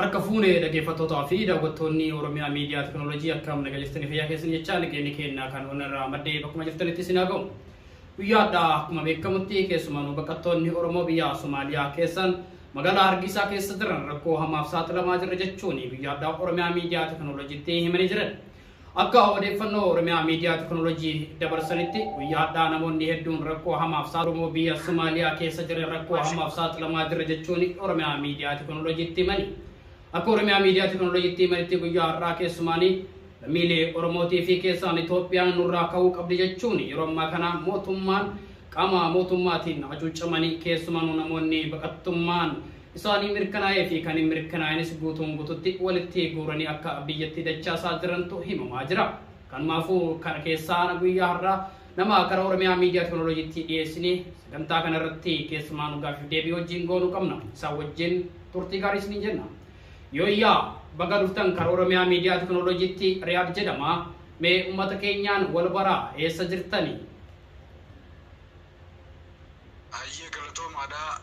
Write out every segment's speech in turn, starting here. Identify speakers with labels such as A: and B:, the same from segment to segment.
A: Harka fuunee dhaggeeffattootaa fi daawwattoonni Oromiyaa Miidiyaa Teknooloojii, akkam naga jirtanii? Fayyaa keessan jechaa, nageenyi keenya kan onarraa maddee bakkuma jirtanitti isin haa ga'u. Guyyaadhaa akkuma beekamutti keessumaanuu baqattoonni Oromoo biyya Somaaliyaa keessan magaalaa Hargeysaa keessa jiran rakkoo hamaaf saaxilamaa jirra jechuun guyyaadhaa Oromiyaa Miidiyaa Teknooloojiitti himanii jiran. Akka odeeffannoo Oromiyaa Miidiyaa Teknooloojii dabarsanitti, guyyaadhaa namoonni hedduun rakkoo hamaaf Oromoo biyya Somaaliyaa keessa jiran rakkoo hamaaf saaxilamaa jirra jechuun Oromiyaa Miidiyaa Teknooloojiitti himani. Akka Oromiyaa Miidiyaa Teknooloojiitti himanitti, guyyaa har'aa keessumaanii lammiilee Oromootii fi keessaan Itoophiyaan nurraa ka'uu qabdi jechuun yeroo ammaa kana mootummaan qaama mootummaatiin hacuucamanii, keessumaanuu namoonni baqattummaan isaanii mirkanaa'ee fi kan hin mirkanaa'ines guutuun guututti walitti guuranii akka biyyatti dachaasaa jirantu himamaa jira. Kanumaafuu kana keessaa guyyaa har'aa nama karaa Oromiyaa Miidiyaa Teknooloojiitti dhiyeessinee sagantaa kanarratti keessumaanuu gaaffiif deebii wajjin goonuu qabna. Isaan wajjin turtii gaarii isiniin jenna. Yooyyaa, baga dhuftan karaa Oromiyaa Miidiyaa Teknooloojiitti. Riyaad jedhama. Mee uummata keenyaan wal baraa, eessa jirtani?
B: Hayyee, galatoomaadha.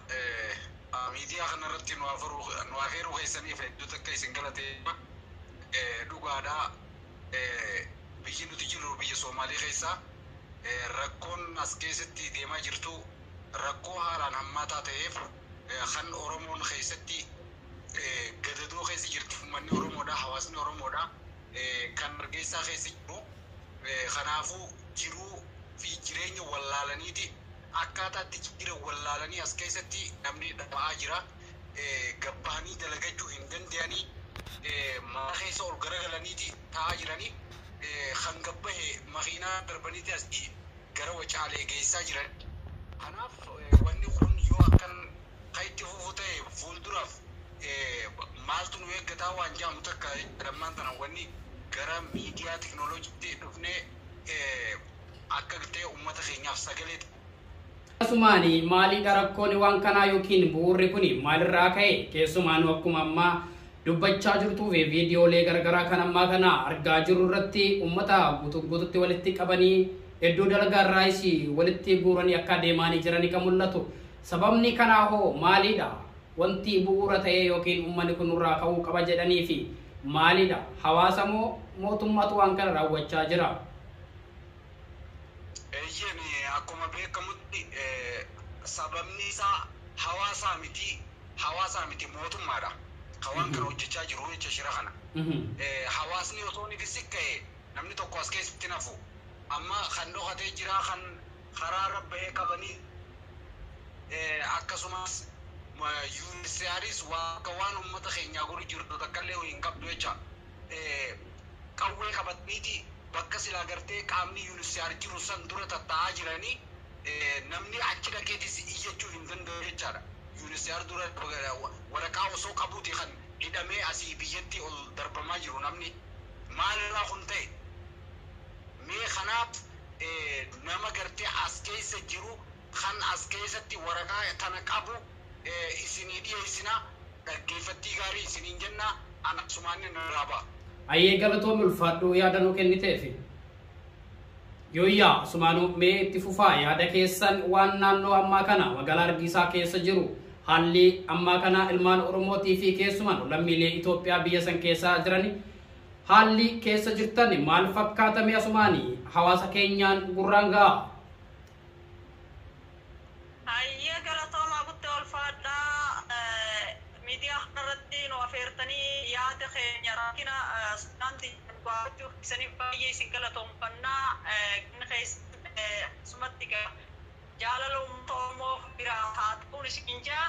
B: Miidiyaa kanarratti nu afeeruu keessaniif hedduu takka isin galatee. Dhugaadha. Biyyi nuti jirru biyya Soomaalii keessa. Rakkoon as keessatti deemaa jirtu rakkoo haalaan hammaataa ta'eef kan Oromoon keessatti gadadoo keessa jirti. Uummanni Oromoodha, hawaasni Oromoodha. Kan Hargeysaa keessa jiru. Kanaafuu jiruu fi jireenya wallaalaniiti, akkaataa itti jiran wallaalanii as keessatti namni dhama'aa jira. Gabbaanii dalagachuu hin danda'anii, mana keessa ol garagalaniiti taa'aa jiranii, kan gabbahe makiinaa darbaniiti as gara Wacaalee geessaa jiran. Kanaaf wanni kun yoo akkan kan itti fufu ta'e, fuulduraaf maaltu nu eeggataa waan jedhamu takka lammaan tana wanni gara miidiyaa teknooloojiitti dhufnee akka ta'e uummata keenyaaf sagalee
A: Akkasumaani maalidha rakkoon waan kanaa yookiin bu'uurri kun maalirraa ka'e? Keessumaanuu akkuma ammaa dubbachaa jirtuu fi viidiyoolee garaagaraa kan ammaa kana argaa jirru irratti uummata guutuu guututti walitti qabanii iddoo dalagaa irraayis walitti guuranii akka deemaanii jiranii kan mul'atu. Sababni kanaa hoo maalidha? Wanti bu'uura ta'ee yookiin uummanni kun nurraa ka'uu qaba jedhanii fi maalidha? Hawaasa moo mootummaatu waan kana raawwachaa jira?
B: Eeyyeen, akkuma beekamutti sababni isaa hawaasaa miti, mootummaadha. Kan waan kana hojjechaa jiru jecha shira kana. Hawaasni osoo inni sikka'e namni tokko as keessatti nafu. Amma kan dhokatee jira, kan karaa irra bahee qabanii, akkasumas UNHCRs waan uummata keenyaa godhu jirtu takka illee hin qabdu jecha. Qawwee qabataniiti bakka silaa gartee qaamni UNHCR jiru san dura tattaa'aa jiranii, namni achi dhaqeetis iyyachuu hin danda'u jechaadha. UNHCR dura waraqaa osoo qabuuti kan hidhamee asii biyyatti ol darbamaa jiru namni. Maalirraa kun ta'e? Mee kanaaf nama gartee as keessa jiru, kan as keessatti waraqaa tana qabu isinii dhiyeessina. Dhaggeeffattii gaarii isiniin jenna. Ana asumaan irraa ba'a.
A: Ayyee, galatoomi, ulfaadhuu yaada nuu kenniteefi. Yooyyaa, asumaanuu mee itti fufaa yaada keessan. Waan naannoo ammaa kana magaalaa Hargeysaa keessa jiru, haalli ammaa kana ilmaan Oromootii fi keessumaan lammiilee Itoophiyaa biyya san keessa jiran haalli keessa jirtan maal fakkaatame, asumaanii hawaasa keenyaan gurraan ga'a.
C: Hayyee, galatoomaa, guddoo ulfaadhaa. Miidiyaa kanarratti nu afeertanii yaada keenya rakkina Sudaanti gaafachuu keessaniif baay'ee isin galatoomfannaa. Inni keessan asumatti jaalala uummata Oromoo biraa haa ta'uun isin jaa.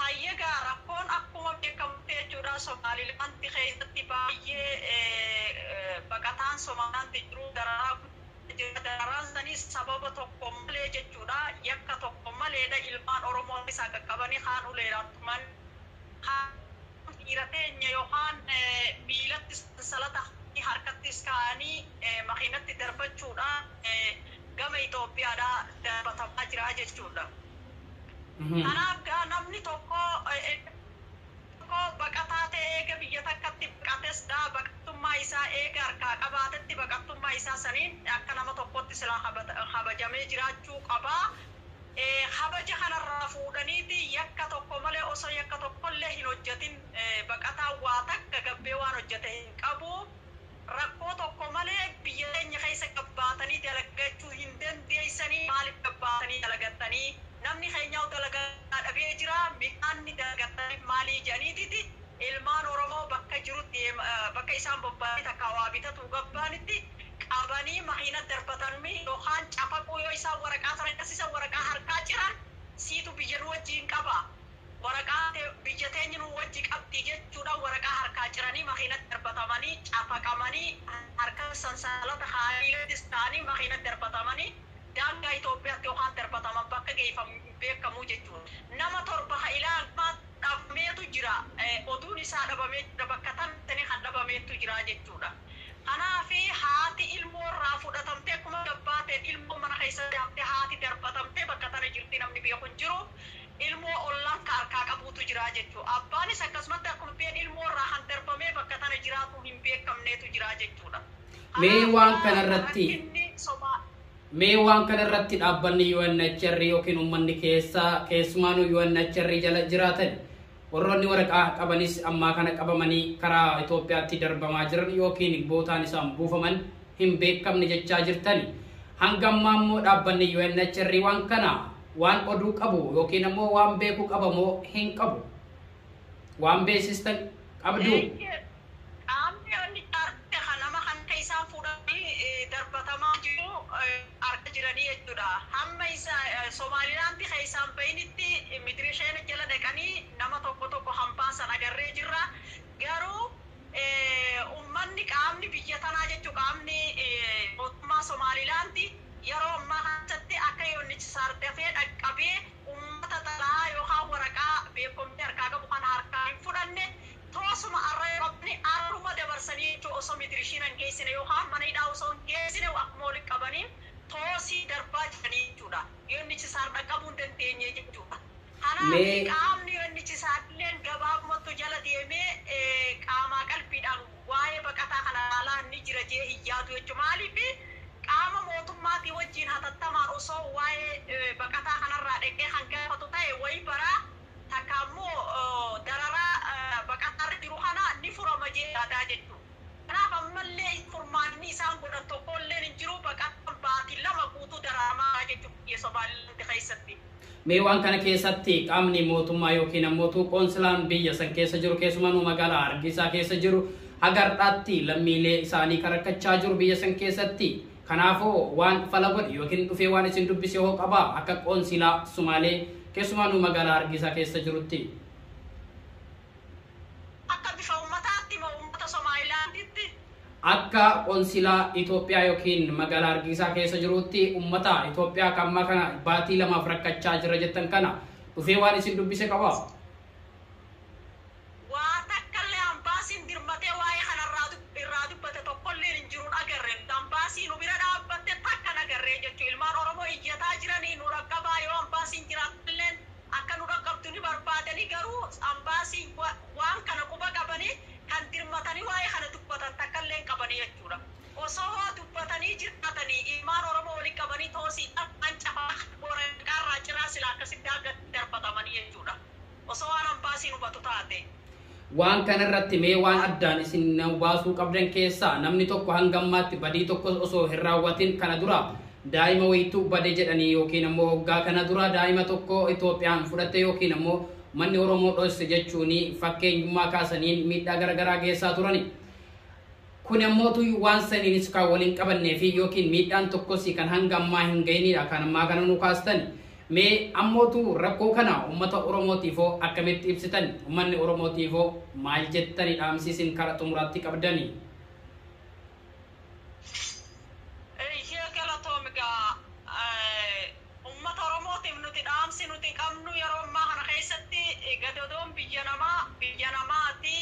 C: Hayyee gaa, rakkoon akkuma beekamutti jechuudha, Somaalilaandi keessatti baay'ee baqataan Somaalilaandi jiru dararaa jira. Dararaan sanis sababa tokko malee jechuudha, yakka tokko maleedha. Ilmaan Oromoo isaa qaqqabanii kaan uleedhaan tuman, kaan dhiira teenya yookaan miilatti sansalata harkattis kaa'anii makiinatti darbachuudhaan gama Itoophiyaadhaa darbatamaa jira jechuudha. Kanaaf gaa namni tokko baqataa ta'ee eega biyya takkatti baqates daa baqattummaa Oromummaa isaa saniin akka nama tokkotti silaa kabajamee jiraachuu qabaa. Kabaja kanarraa fuudhaniiti yakka tokko malee, osoo yakka tokkollee hin hojjetin, baqataa waa takka gabbee waan hojjete hin qabu. Rakkoo tokko malee biyya keenya keessa gabbaatanii dalagachuu hin dandeessanii, maaliif gabbaatanii dalagattanii, namni keenya dalagaa dhabee jira, midhaan dalagattanii maalii jedhaniititi ilmaan Oromoo bakka jirutti, bakka isaan bobba'anii takka waa bitatu gabbaanitti qabanii makiina darbatanii yookaan cafaquu. Yoo isaan waraqaa sana agarsiisan, waraqaa harkaa jiran siitu biyya nu wajjin qaba, waraqaa biyya teenya nu wajji qabdi jechuudha, waraqaa harkaa ciranii makiina darbatamanii, cafaqamanii, harka sansalata haayilattis ta'anii makiina darbatamanii daangaa Itoophiyaatti yookaan darbataman bakka geeffamu beekamuu jechuudha. Nama 7 ha ilaalmaa dhabameetu jira. Oduun isaa dhabamee jira, bakka tantanii kan dhabameetu jira jechuudha. Kanaaf haati ilmoo irraa fudhatamtee, akkuma gabbaateen ilmoo mana keessa haftee, haati darbatamtee bakka tana jirti, namni beeku hin jiru. Ilmoo ollaan ka harkaa qabuutu jira jechuudha. Abbaanis akkasumatti akkuma been ilmoo irraa kan darbamee bakka tana jiraatu hin beekamneetu jira jechuudha.
A: Mee waan kanarratti Mee waan kanarratti dhaabbanni UNHCR yookiin uummanni keessaa, keessumaanuu UNHCR jala jiraatan, warroonni waraqaa qabanis ammaa kana qabamanii karaa Itoophiyaatti darbamaa jiran yookiin bootaan isaan buufaman hin beekamne jechaa jirtani. Hanga ammaa immoo dhaabbanni UNHCR waan kana waan oduu qabu yookiin ammoo waan beeku qaba moo hin qabu? Waan beeksistan qabdu?
C: Qaamni UNHCR nama kan isaan fuudhanii darbatamaa jiru arga jiranii jechuudha. Hamma isa Somaalilaandi kan isaan bahinitti immigration jala dhaqanii nama tokko tokko hambaasan agarree jirra. Garuu uummanni, qaamni biyya tanaa jechuun qaamni mootummaa Somaalilaandi, yeroo ammaa kanatti akka UNHCR dafee dhaqqabee uummata xalaa yookaan waraqaa beekumsi harkaa qabu kan harkaa hin fudhanne toosuma arra qabni arruma dabarsanii jechuun, osoo immigration hin geessine yookaan mana hidhaa osoo hin geessine, akkuma walitti qabanii toosii darbaa jiranii jechuudha. UNHCR dhaqqabuu hin dandeenye jechuudha. Kanaaf qaamni UNHCR illee gabaabumatti jala deemee qaamaa qalbiidhaan waa'ee baqataa kana ilaalaa ni jira jee hin yaadu jechuudha. Maaliif qaama mootummaatii wajjin hatattamaan osoo waa'ee baqataa kanarraa dhaqee kan gaafatu ta'e, wayi baraa takka ammoo dararaa baqataarra jiru kana ni furama jee yaadaa jechuudha. Kanaaf ammallee furmaanni isaan godhan tokkollee hin jiru, baqataan baatii 2 guutuu dararamaa jechuudha biyya Somaalilaandi keessatti.
A: Mee waan kana keessatti qaamni mootummaa yookiin ammoo qoonsilaan biyya san keessa jiru, keessumanuu magaalaa Hargeysaa keessa jiru, haga har'aatti lammiilee isaanii kan rakkachaa jiru biyya san keessatti. Kanaafuu waan fala godhe yookiin dhufee waan isin dubbise hoo qabaa akka qoonsilaa Sumaalee keessumanuu magaalaa Hargeysaa keessa jirutti?
C: Akka bifa uummataatti moo uummata Somaalilaanditti?
A: Akka qoonsilaa Itoophiyaa yookiin magaalaa Hargeysaa keessa jirutti, uummata Itoophiyaa kan ammaa kana baatii 2f rakkachaa jira jettan kana dhufee waan isin dubbise qabaa?
C: Waa takkallee ambaasiin dirmatee waa'ee kanarraa irraa dubbate tokkollee hin jiruun agarre. Ambaasii nu bira dhaabbatte takka agarree jechuudha. Ilmaan Oromoo iyyataa jiranii nu dhaqqabaa, yoo ambaasiin jiraatulleen akka nu dhaqqabdu ni barbaadanii, garuu ambaasiin waan kana quba qabanii kan dirmatanii waa'ee kana dubbatan takkallee hin qabanii jechuudha. Osoo dubbatanii jiraatanii ilmaan Oromoo waliin qabanii toosii dhaan cafaa waraqaarraa ciraa sila akkasitti akka darbatamanii jechuudha. Osoo waan ambaasiin hubatu taate.
A: Waan kanarratti mee waan addaan isin baasuu qabdan keessaa, namni tokko hanga ammaatti badii tokko osoo hin raawwatin, kana dura daa'ima wayituu bade jedhanii yookiin ammoo waggaa kana dura daa'ima tokko Itoophiyaan fudhatte yookiin ammoo manni Oromoo dhosse jechuun fakkeenyummaa kaasaniin miidhaa garaagaraa geessaa turani. Kun ammoo waan saniinis kan waliin qabannee fi yookiin miidhaan tokkos kan hanga ammaa hin gahinidha kan ammaa kana nu kaastani. Mee ammootu rakkoo kana uummata Oromootiifoo akkamitti ibsitan? Uummanni Oromootiifoo maal jettani dhaamsiisin karaa xumuraatti qabdani?
C: Ishee galatoomigaa, uummata Oromootiif nuti dhaamsi nuti qabnu yeroo ammaa kana keessatti gadodoon biyya namaa biyya namaati.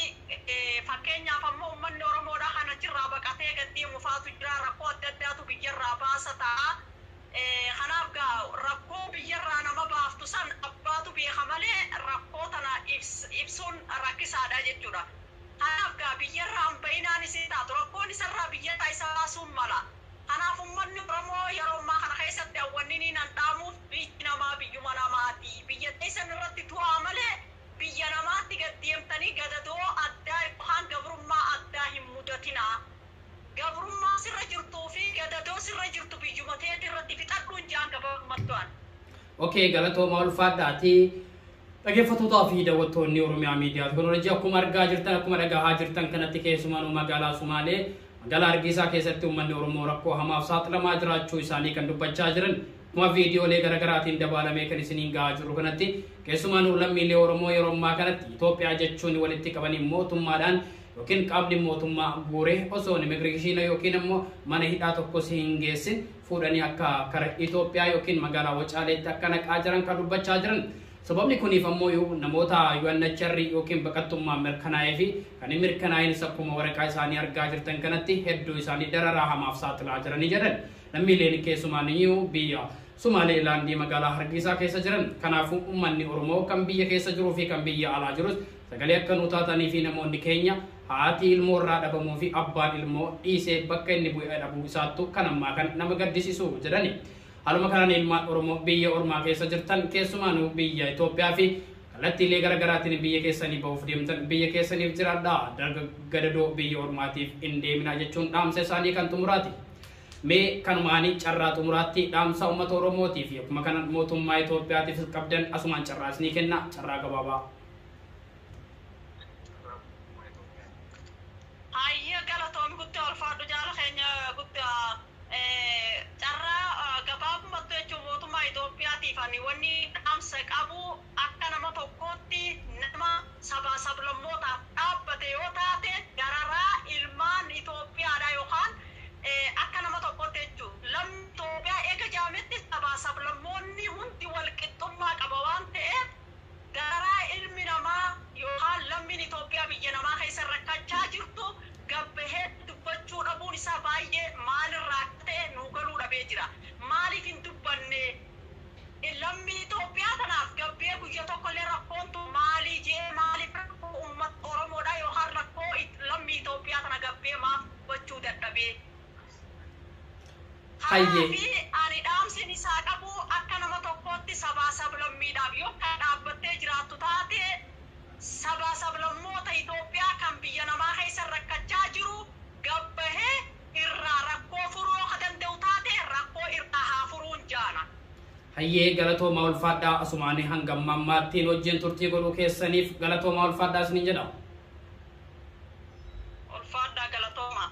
C: Fakkeenyaaf ammoo uummanni Oromoodhaa kana jirraa baqatee gaddeemu faatu jira, rakkoo adda addaatu biyyarraa baasa ta'a. Kanaaf gaa rakkoo biyyarraa nama baaftu san abbaatu beeka malee rakkoo tana ibsuun rakkisaadha jechuudha. Kanaaf gaa biyyarraa hin bahinaan isin taatu rakkoon isarraa biyyarraa isa baasuun mala. Wanni nan dhaamuuf biyyi namaa biyyuma namaati. Biyya teessan irratti du'aa malee biyya namaatti gad deemtanii gadadoo addaa yookaan gabrummaa addaa hin mudatinaa. Gabrummaa sirra jirtuu fi gadadoo sirra jirtu biyyuma teeti irratti fixadhuun jaan gabaabumatti.
A: Okay, galatooma ulfaadhaati. Dhaggeeffattootaa fi daawwattoonni Oromiyaa Miidiyaa Teekinooloojii, akkuma argaa jirtan, akkuma dhagahaa jirtan kanatti, keessumaanuu magaalaa Sumaalee, magaalaa Hargeysaa keessatti uummanni Oromoo rakkoo hamaaf saaxilamaa jiraachuu isaanii kan dubbachaa jiran, akkuma viidiyoolee garaagaraatiin dabaalamee kan isiniin gahaa jiru kanatti, keessumaanuu lammiilee Oromoo yeroo ammaa kanatti Itoophiyaa jechuun walitti qabanii mootummaadhaan yookiin qaamni mootummaa guuree osoo immigireeshinii yookiin immoo mana hidhaa tokkos hin geessin fuudhanii akka kara Itoophiyaa yookiin magaalaa Wacaaleetti akka naqaa jiran kan dubbachaa jiran. Sababni kuniif ammoo namoota UNHCR yookiin baqattummaan mirkanaa'ee fi kan hin mirkanaa'in akkuma waraqaa isaanii argaa jirtan kanatti hedduu isaanii dararaa hamaaf saaxilaa jiranii jedhan. Lammiileen keessumaaniyyuu biyya Sumaaleelaandii magaalaa Hargeysaa keessa jiran. Kanaafuu uummanni Oromoo kan biyya keessa jiruu fi kan biyya alaa jirus sagalee akka nuu taatanii fi namoonni keenya haati ilmoo irraa dhabamuu fi abbaan ilmoo dhiisee bakka inni bu'ee dhabuu isaattu kan ammaa kan nama gaddisiisu jedhani. Haaluma kanaan ilmaan Oromoo biyya ormaa keessa jirtan, keessumaanuu biyya Itoophiyaa fi kallattiilee garaagaraatiin biyya keessanii bahuuf deemtan, biyya keessaniif jiraadhaa, gadadoo biyya ormaatiif hin deeminaa jechuun dhaamsa isaanii kan xumuraati. Mee kanumaanii carraa xumuraatti dhaamsa uummata Oromootii fi akkuma kana mootummaa Itoophiyaatiif qabdan asumaan carraa isinii kenna, carraa gabaabaa.
C: Hayyee, galatoomi, guddaa ulfaadhu, jaala keenya guddaa. Carraa gabaabumatti jechuun mootummaa Itoophiyaatiif ani wanni dhaamsa qabu, akka nama tokkootti nama sabaa sablammootaaf dhaabbate yoo taate, dararaa ilmaan Itoophiyaadha yookaan akka nama tokkootti jechuun lammi Itoophiyaa eega jaametti sabaa sablammoonni hundi wal qixxummaa qaba waan ta'eef, dararaa ilmi namaa yookaan lammiin Itoophiyaa biyya namaa keessa rakkachaa jirtu gabbahee dubbachuu dhabuun isaa baay'ee maalirraa akka ta'e nuu galuu dhabee jira. Maaliif hin dubbanne? Lammii Itoophiyaa kanaaf gabbee guyya tokkollee rakkoon tun maalii jee, maaliif rakkoo uummata Oromoodha yookaan rakkoo lammii Itoophiyaa kana gabbee maaf dubbachuu dadhabee? Kanaafi ani dhaamsin isaa qabu, akka nama tokkootti sabaa sablammiidhaaf yoo kan dhaabbattee jiraattu taate, sabaa sablammoota Itoophiyaa kan biyya namaa keessa rakkachaa jiru gabbahee irraa rakkoo furuu akka danda'u taate rakkoo irraa haa furuun jaana.
A: Hayyee, galatoomaa, ulfaadhaa. Asumaanii hanga ammaattiin wajjin turtii godhuu keessaniif galatoomaa, ulfaadhaa isiniin jedha.
C: Ulfaadhaa, galatoomaa.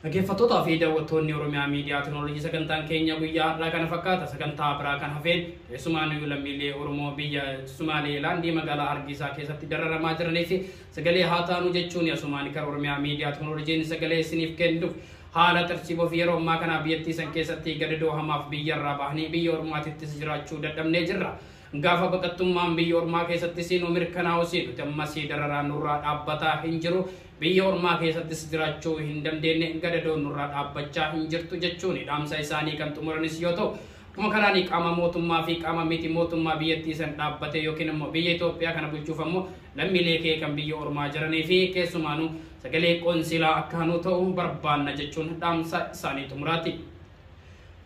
A: Dhaggeeffattootaa fi daawwattoonni Oromiyaa Miidiyaa Teekinooloojii, sagantaan keenya guyyaa har'aa kana fakkaata. Sagantaa biraa kan hafeen keessumaaniyyuu lammiilee Oromoo biyya Sumaaleelaandii magaalaa Hargeysaa keessatti dararamaa jiranii fi sagalee haa taanu jechuun asumaan kan Oromiyaa Miidiyaa Teekinooloojiin sagalee isiniif kennuuf haala tarsiiboo fi yeroo ammaa kana biyyattii san keessatti gadadoo hamaaf biyyarraa bahanii biyya ormaatittis jiraachuu dadhabnee jirra. Gaafa baqattummaan biyya ormaa keessatti siinuu mirkanaa'u nuti ammasii dararaa nurraa dhaabbataa hin jiru. Biyya ormaa keessattis jiraachuu hin dandeenye, gadadoon nurraa dhaabbachaa hin jirtu jechuun dhaamsa isaanii kan xumuranis yoo ta'u, akkuma kanaan qaama mootummaa fi qaama miti mootummaa biyyattii san dhaabbate yookiin immoo biyya Itoophiyaa kana bulchuuf ammoo lammiilee kee kan biyya ormaa jiranii fi keessumaanuu sagalee qoonsilaa akka nu ta'u barbaanna jechuun dhaamsa isaanii xumuraati.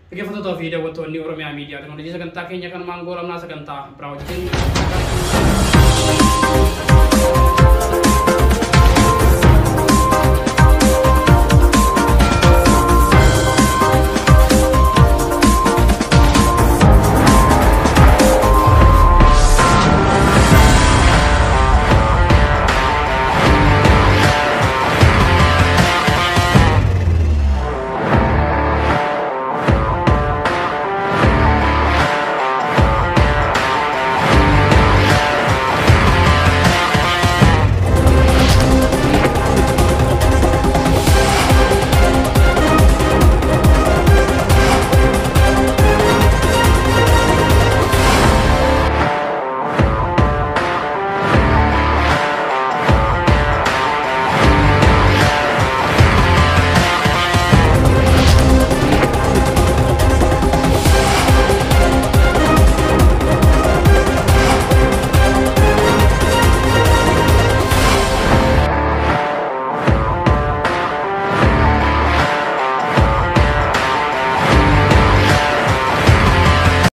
A: Dhaggeeffattootaa fi daawwattoonni Oromiyaa Miidiyaa Teekinooloojii, sagantaa keenya kanumaan goolabnaa, sagantaa biraa wajjin.